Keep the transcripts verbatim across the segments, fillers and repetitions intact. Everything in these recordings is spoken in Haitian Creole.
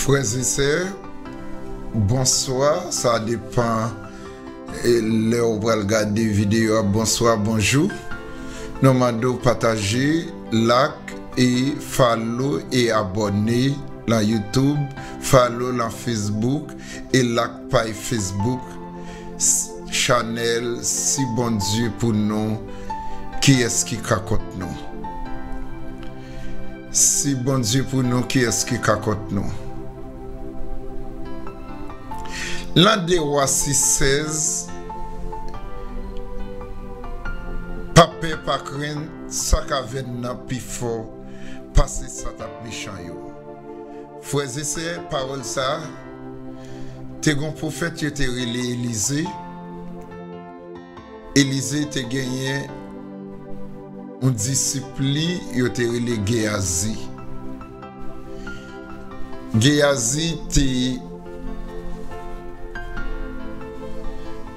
Frè e sè, bonswa. Sa depann, e, lè w pral gade videyo a. Bonswa, bonjou. Nou mande w pataje, like, e follow e abòne lan YouTube, follow lan Facebook, e like paj Facebook s-, chanèl Si Bondye pou nou, kiyès ki ka kont nou? Si Bondye pou nou, kiyès ki ka kont nou? Lan de Wa sis sèz, pa pè, pa krenn, sa k avè n nan pi fò pase sa k ap mechan yo. Frè e sè, pawòl sa a, te gon pwofèt yo te rele Elize. Elize te genyen yon disip li, yo te rele Geyazi. Geyazi te,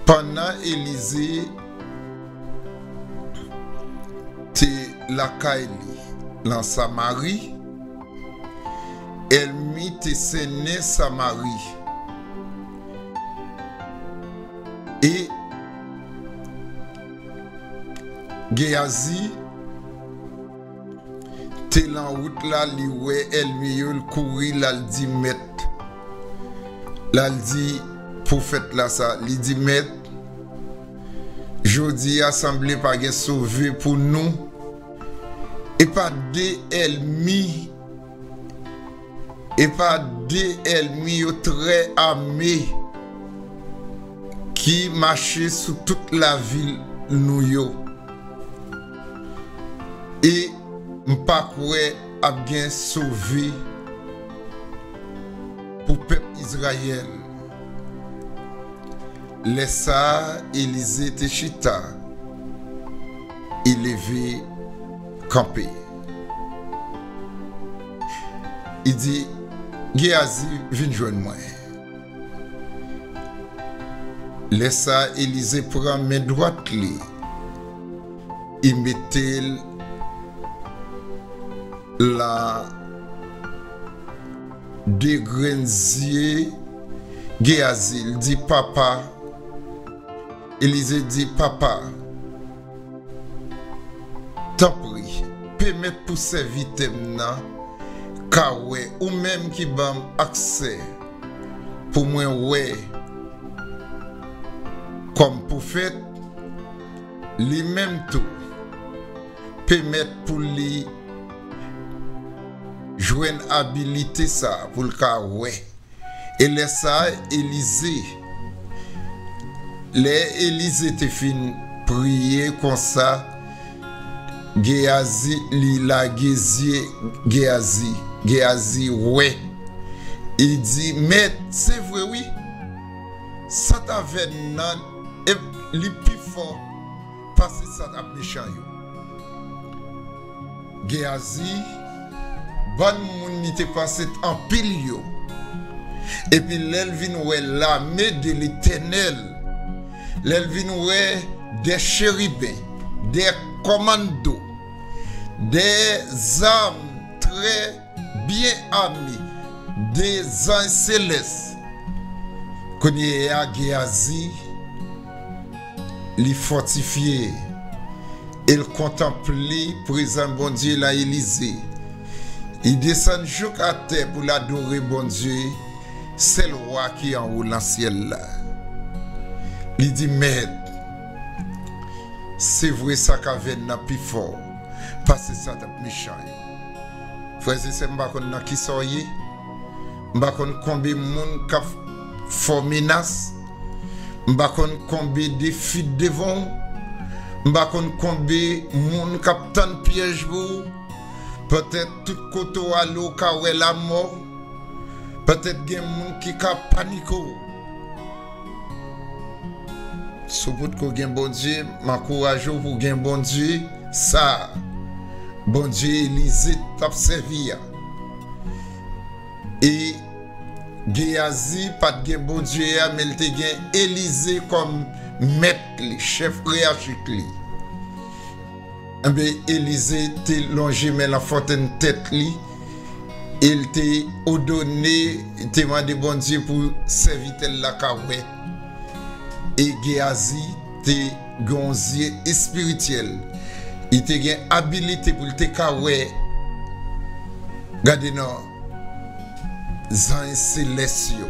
pandan Elize te lakay li lan Samari, ènmi te sènen Samari. E Geyazi te lan wout la, li wè ènmi yo, l kouri, l al di mèt, l al di pwofèt la sa, li di, Mèt, jodi a sanble pa gen sove pou nou. E pa de ènmi, e pa de ènmi yo trè ame ki mache sou tout lavil nou yo. E m pa kwè ap gen sove pou pèp Izrayèl. Lè sa a, Elize te chita, e leve kanpe. Li di, Geyazi, vin jwenn mwen. Lè sa a, Elize pran men dwat li, li mete l lan de grenn zye Geyazi, li di, Papa, Elize di, Papa, tanpri, pèmèt pou sèvitè m nan ka wè, ou menm ki ban m aksè pou mwen wè kòm pwofèt, li menm tou, pèmèt pou li jwenn abilite sa a, pou l ka wè. E lè sa a, Elize, lè Elize te fin priye konsa, Geyazi, li lage zye Geyazi. Geyazi wè. Li di, Mèt, se vre wi. Sa t avè n nan, e li pi fò pase sa t ap mechan yo. Geyazi, bann moun li te panse t anpil yo. Epi lè l vin wè lame de Letènèl, lè l vin wè de cheriben, de kòmando, de zam trè byen ame, de zanj selès. Kounye a, Geyazi, li fòtifye e l kontanple prezans Bondye lan Elize. Li desann jouk atè pou l adore Bondye, sèl Wa ki anwo lan syèl la. Li di, Mèt, se vre sa k avè n nan pi fò pase sa t ap mechan yo. Frè e sè, m pa konn nan kisa w ye. M pa konn konbe moun k ap fè w menas. M pa konn konbe defi devan w. M pa konn konbe moun k ap tann pyèj pou ou. Petèt tout kote w ale, w ka wè lamò. Petèt gen moun ki ka panike w. Si w potko gen Bondye, m ankouraje w pou w gen Bondye sa a. Bondye Elize t ap sèvi a. E Geyazi pa t gen Bondye a, men l te gen Elize kòm mèt li, chèf reyachik li. Enben, Elize te lonje men l an fòtèn tèt li, E l te òdone, te mande Bondye pou sèvitè l la ka wè. E Geyazi te gen yon zye espirityèl. Li te gen abilite pou l te ka wè. Gade non, zanj selès yo,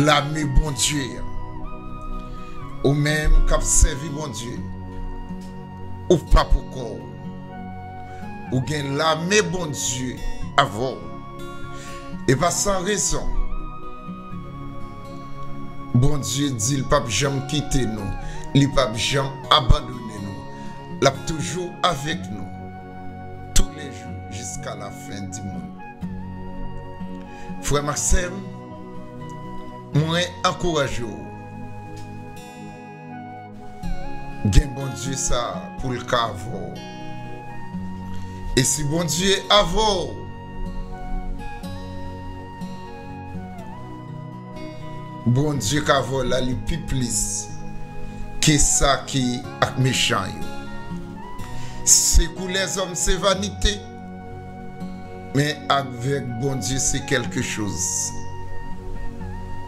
lame Bondye an. Ou menm k ap sèvi Bondye, ou pa poukò w. Ou gen lame Bondye avè w. E pa san rezon. Bondye di l p ap janm kite nou, li p ap janm abandone nou. L ap toujou avèk nou, toulejou, jiska lafen di mond. Frè m ak sè m, mwen ankouraje w. Gen Bondye sa pou l ka avè w. E si Bondye avè w, Bondye k avè w la, li pi plis ke sa ki ak mechan yo. Se kou lèzòm se vanite, men avèk Bondye se kèlke choz.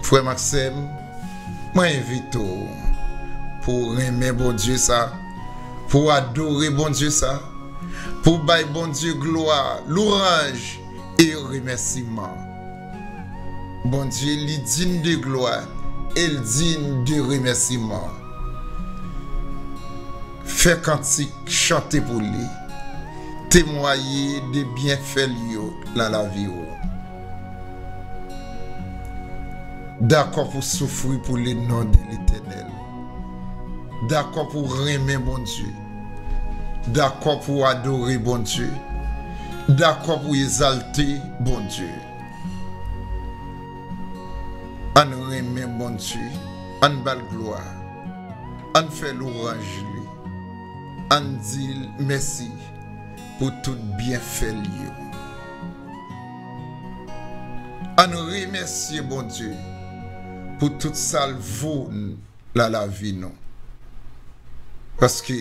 Frè m ak sè m, mwen envite w pou w renmen Bondye sa, pou w adore Bondye sa, pou w bay Bondye glwa, lwanj e remèsiman. Bondye, li digne de glwa e l digne de remèsiman. Fè kantik, chante pou li. Temwaye de byenfè l yo nan lavi w. Dakò pou soufri pou le non de Letènèl. Dakò pou renmen Bondye. Dakò pou adore Bondye. Dakò pou egzalte Bondye. Ann renmen Bondye. Ann ba l glwa. Ann fè lwanj li. Ann di l mèsi pou tout byenfè l yo. Ann remèsye Bondye pou tout sa l vo nan lavi nou. Paske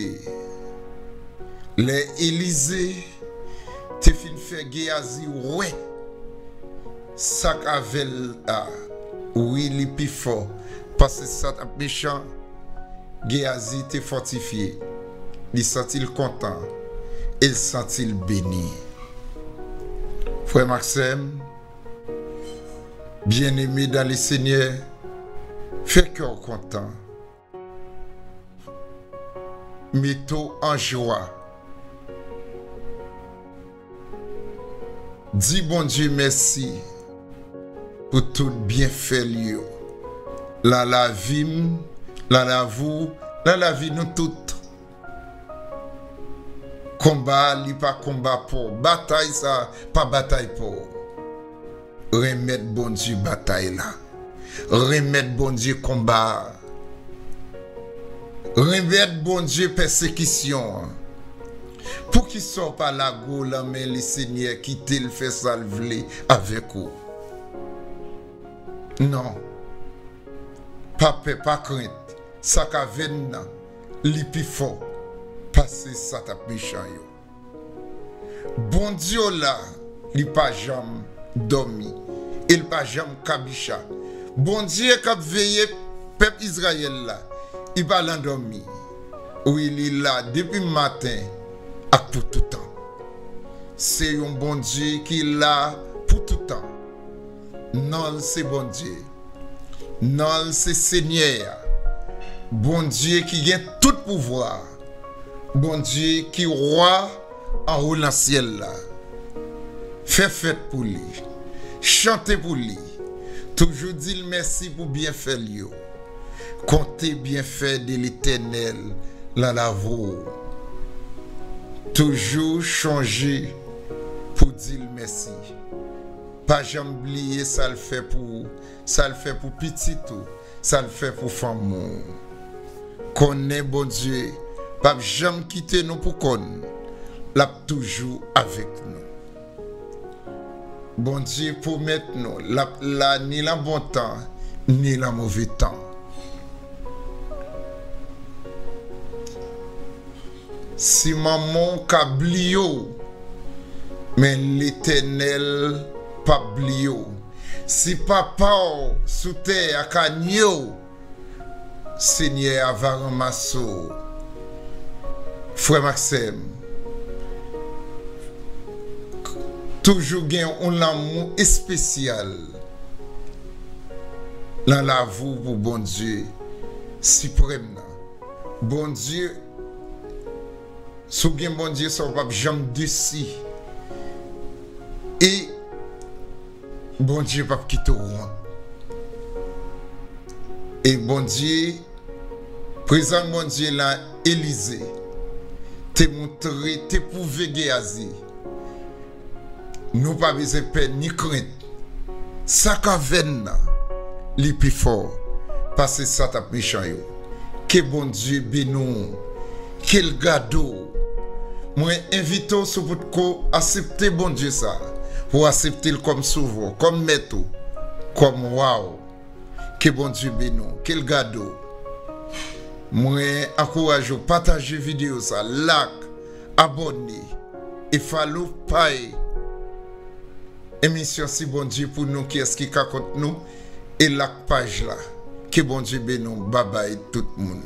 lè Elize te fin fè Geyazi wè sa k avè l la, wi, li pi fò pase sa t ap mechan, Geyazi te fòtifye, li santi l kontan e l santi l beni. Frè m ak sè m, byeneme dan le Senyè, fè kè w kontan. Mete w an jwa. Di Bondye mèsi pou tout byenfè l yo. Nan lavi m, nan lavi w, nan lavi nou tout. Konba a, li pa konba pa w. Batay sa a pa batay pa w. Renmèt Bondye batay la. Renmèt Bondye konba a. Renmèt Bondye pèsekisyon an. Poukisa w pa lage w lan men Lesenyè, kite l fè sa l vle avèk ou? Non. Pa pè, pa krent. Sa k avè n nan, li pi fò pase sa t ap mechan yo. Bondye w la, li pa janm dòmi, e l pa janm kabicha. Bondye k ap veye pèp Izrayèl la, li pa landòmi. Wi, li la depi maten ak pou toutan. Se yon Bondye ki la pou toutan. Non l se Bondye. Non l se Senyè a. Bondye ki gen tout pouvwa. Bondye ki wa anwo nan syèl la. Fè fèt pou li. Chante pou li. Toujou di l mèsi pou byenfè l yo. Konte byenfè de Letènèl nan lavi w. Toujou chonje pou di l mèsi. Pa janm bliye sa l fè pou ou, sa l fè pou pitit ou, sa l fè pou fanmi w. Konnen Bondye p ap janm kite nou pou kont, l ap toujou avèk nou. Bondye pwomèt nou l ap la ni nan bon tan, ni nan move tan. Si manman w ka bliye w, Men Letènèl p ap bliye w. Si papa w sou tè a ka nye w, Senyè a va ranmase w. Frè m ak sè m, toujou gen yon lanmou espesyal nan lavi w pou Bondye siprèm nan. Bondye, si w gen Bondye sa, w p ap janm desi. E Bondye p ap kite w wont. E Bondye, prezans Bondye la, Elize te montre, te pwouve Geyazi, nou pa bezwen pè ni krent. Sa k avè n nan, li pi fò pase sa t ap mechan yo. Ke Bondye beni w. Ke l gade w. Mwen envite w, si w potko aksepte Bondye sa, pou w aksepte l kòm Sovè w, kòm Mèt ou, kòm Wa w. Ke Bondye beni w. Ke l gade w. Mwen ankouraje w, pataje videyo sa, like, abòne, e follow pay emisyon Si Bondye Pou Nou, kiyès ki ka kont nou, e like paj la. Ke Bondye beni w. Babay tout moun.